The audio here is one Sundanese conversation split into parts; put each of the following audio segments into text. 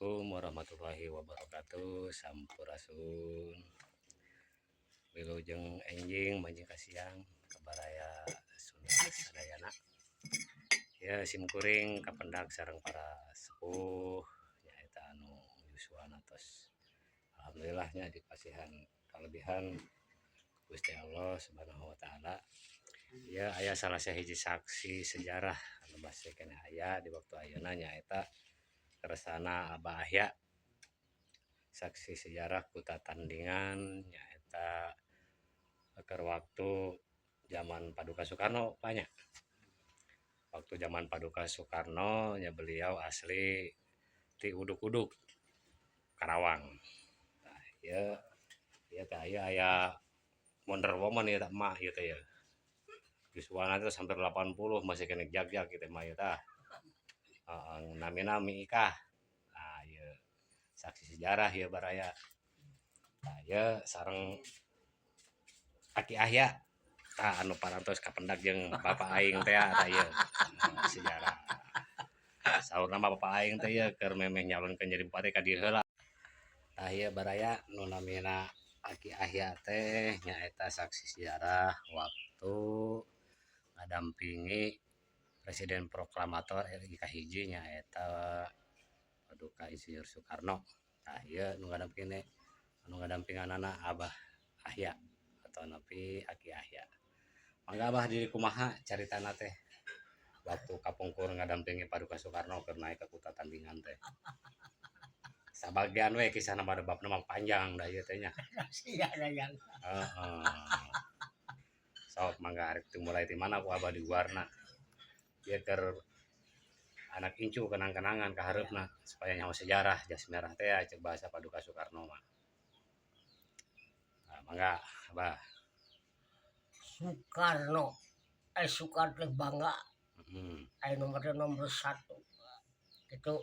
Assalamualaikum warahmatullahi wabarakatuh. Sampurasun. Wilujeng enjing manjing kasiang ka baraya Sunda sadayana. Ya, sim kuring kapendak sareng para sepuh nyaeta anu yuswana tos alhamdulillah nya dipasihan kalebihan Gusti Allah Subhanahu wa Taala. Ya, aya salah sahiji saksi sejarah anu masih keneh aya di waktu ayeuna, nyaeta kersana Abah Ahya, saksi sejarah Kuta Tandingan, nyaeta keur waktu zaman Paduka Soekarno banyak. Waktu zaman Paduka Soekarno nya, beliau asli ti Uduk-Uduk, Karawang. Nah, ieu ieu teh aya aya Wonder Woman ieu teh, emak ieu teh ya. Yuswana teh sampai 80 masih keneh jagjag kitu mah ieu tah. Heeh, namina Mi Ikah. Nah, ieu saksi sejarah ieu, baraya. Nah, ieu sareng Aki Ahya. Tah, anu parantos kapendak jeung bapak aing teh tah ieu sejarah. Saurna mah bapak aing teh ieu keur memeh nyalonkeun jadi bupati ka dieu heula. Tah, ieu baraya nu namina Aki Ahya teh nyaeta saksi sejarah waktu ngadampingi Presiden Proklamator RI kahiji, nyaeta Paduka Insinyur Soekarno. Tah, ieu nu ngadampingi, anu ngadampinganana Abah Ahya atau napi Aki Ahya. Mangga Abah, diri kumaha caritana teh waktu kapungkur ngadampingi Paduka Soekarno keur naik ke Kuta Tandingan teh? Sabagian we kisahna mah, babna mah panjang da ieu teh nya. Sia yang Heeh. Sok mangga, arek dimulai ti mana ku Abah diguarna? Ieu keur anak incu kenang-kenangan ka hareupna supaya nyaho sejarah jas merah teh cek bahasa Paduka Soekarno mah. Nah, mangga Abah. Soekarno, eh, Soekarno teh bangga. Aya nomor nomor satu itu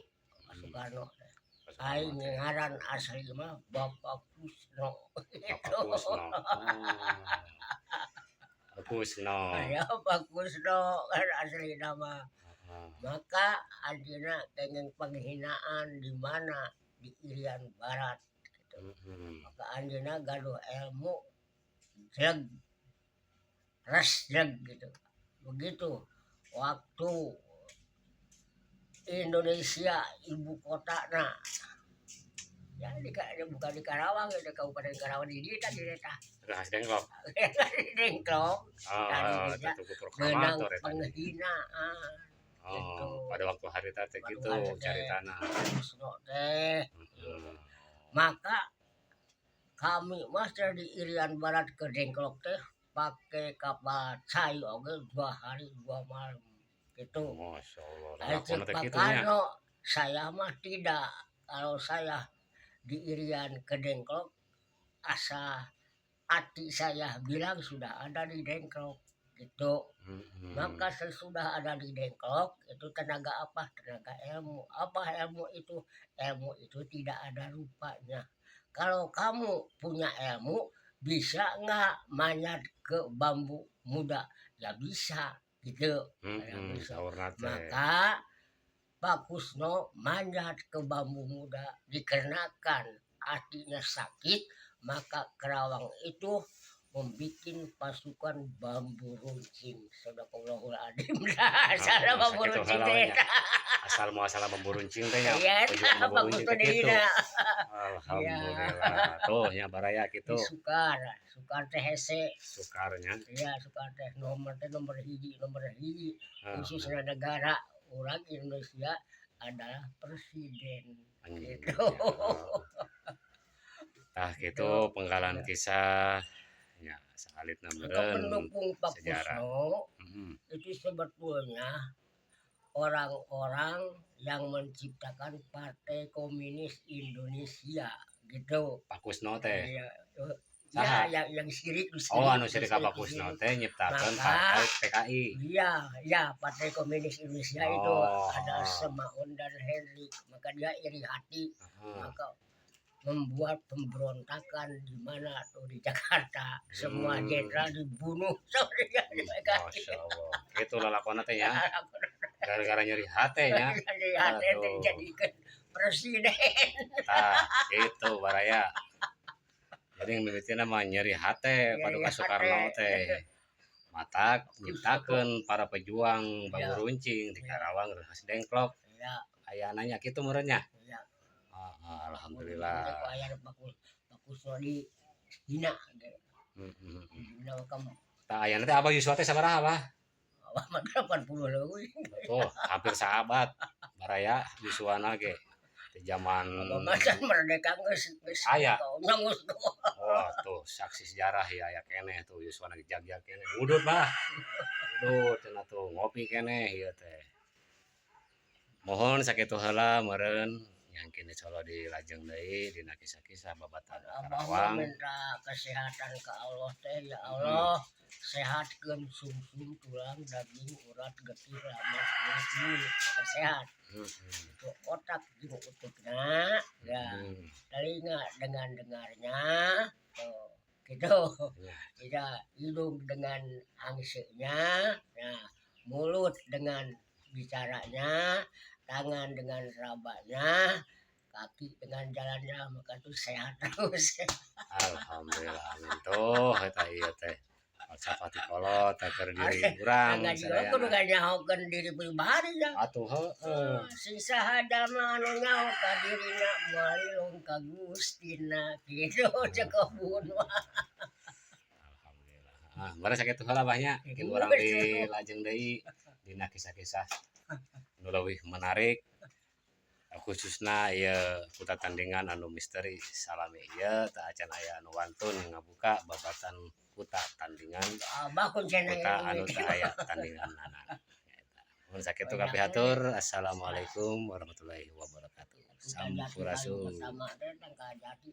Soekarno teh. Aing ngaran asli mah Bapak Kusno. Bapak Kusno. Oh. Kusno. Ya, Pak Kusno kan asli nama. Maka anjeunna kenging penghinaan di mana, di Irian Barat gitu. Maka anjeunna gaduh ilmu jleg res jleg gitu. Begitu waktu Indonesia ibu kota, nah ya di, bukan di Karawang ya, di Kabupaten Karawang, di dieu tah, di eta. Rengas Dengklok. Di Dengklok. Oh, Tadi itu tugu menang proklamator eta. Penghinaan. Oh, Gitu. Pada waktu harita teh gitu Waktu harita. Caritana. Kusno teh. Maka kami mah di Irian Barat ke Dengklok teh pakai kapal cai oge 2 hari 2 malam gitu. Masya Allah. Ai Lalakonna cek teh Pak kitu nya. Karno, saya mah tidak. Kalau saya di Irian ke Dengklok, asa hati saya bilang sudah ada di Dengklok gitu. Maka sesudah ada di Dengklok itu tenaga apa? Tenaga ilmu. Apa ilmu itu? Ilmu itu tidak ada rupanya. Kalau kamu punya ilmu, bisa nggak manjat ke bambu muda? Ya bisa gitu. Bisa. Saurna teh. Maka Pak Kusno manjat ke bambu muda dikarenakan hatinya sakit, maka Kerawang itu membuat pasukan bambu runcing. Sadaqallahul adzim. Nah, salah bambu sakitu runcing heula teh. Nya. Asal muasal bambu runcing teh nya. Iya, Pejuang bambu Pak runcing Kusno teh kitu. deui. Alhamdulillah. Tuh nya baraya kitu. Di Sukar, Sukar teh hese. Sukarnya. Iya, Sukar teh nomor hiji, nomor hiji. Heeh. Khususnya negara orang Indonesia adalah presiden. Anjing. Gitu. Tah, gitu penggalan kisah ya saalitna Untuk meureun mendukung Pak sejarah. Kusno itu sebetulnya orang-orang yang menciptakan Partai Komunis Indonesia gitu. Pak Kusno teh. Iya, Saha? ya, yang sirik, Oh, anu sirik ka Pak Kusno teh nyiptakeun partai PKI. Iya, ya, Partai Komunis Indonesia itu ada Semaun dan Henry. Maka dia iri hati, maka membuat pemberontakan di mana tuh, di Jakarta. Semua jenderal dibunuh. Sorry, ya, di PKI. Masya Allah. Itu lalakonna teh nya. Gara-gara nyeri hate nya. Nyeri hati Aduh. dijadikan Presiden. Tah, gitu baraya. Jadi mimitina mah nyeri hate Nyeri Paduka hate. Soekarno teh. Matak nyiptakeun para pejuang bambu runcing di Karawang Reuas Dengklok. Aya nanya kitu meureun nya. Ya. Ah, ah, alhamdulillah. Aya bagus bagus di hina gitu. Hina kamu. Tah, ayana teh Abah yuswa teh sabaraha, Abah? Abah mah 80 leuwih. Tuh, hampir saabad baraya yuswana ge. Di zaman Abah mah can merdeka geus geus Aya. Geus. Wah, tuh saksi sejarah ya aya keneh tuh yuswana jagjag keneh. Udut, Bah. Udut cenah tuh ngopi keneh ieu teh. Mohon sakitu heula meureun yang kini colo dilajeng deui dina kisah-kisah babatan Abah mah Karawang. Minta kesehatan ke Allah teh, ya Allah, sehatkeun sumsum tulang daging urat getih laman kulit bulu sehat. Itu otak jeung ututna ya, telinga dengan dengarnya tuh gitu. Tidak, hidung dengan angseunya, nah, mulut dengan bicaranya, tangan dengan rabanya, kaki dengan jalannya, maka tuh sehat terus. Alhamdulillah, amin tuh eta ieu teh. Falsafah ti kolot teh keur diri urang Ngaji mah kudu sadayana. Nyahokeun diri pribadi ya. Atuh heueuh. Sing saha jalma anu nyaho ka dirina moal lilong ka Gustina kitu cek kebun mah. Alhamdulillah. Ah, meureun sakitu heula, Bah, nya. Engke urang dilajeng deui dina kisah-kisah nu leuwih menarik, khususna ieu kuta tandingan anu misteri salami ieu teu acan aya anu wantun ngabuka babatan kuta tandingan, Abah kuncena. Kuta anu teu aya tandinganana. Mun sakitu kapihatur. Assalamualaikum warahmatullahi wabarakatuh. Sampurasun. Pertama teh Tangkajati.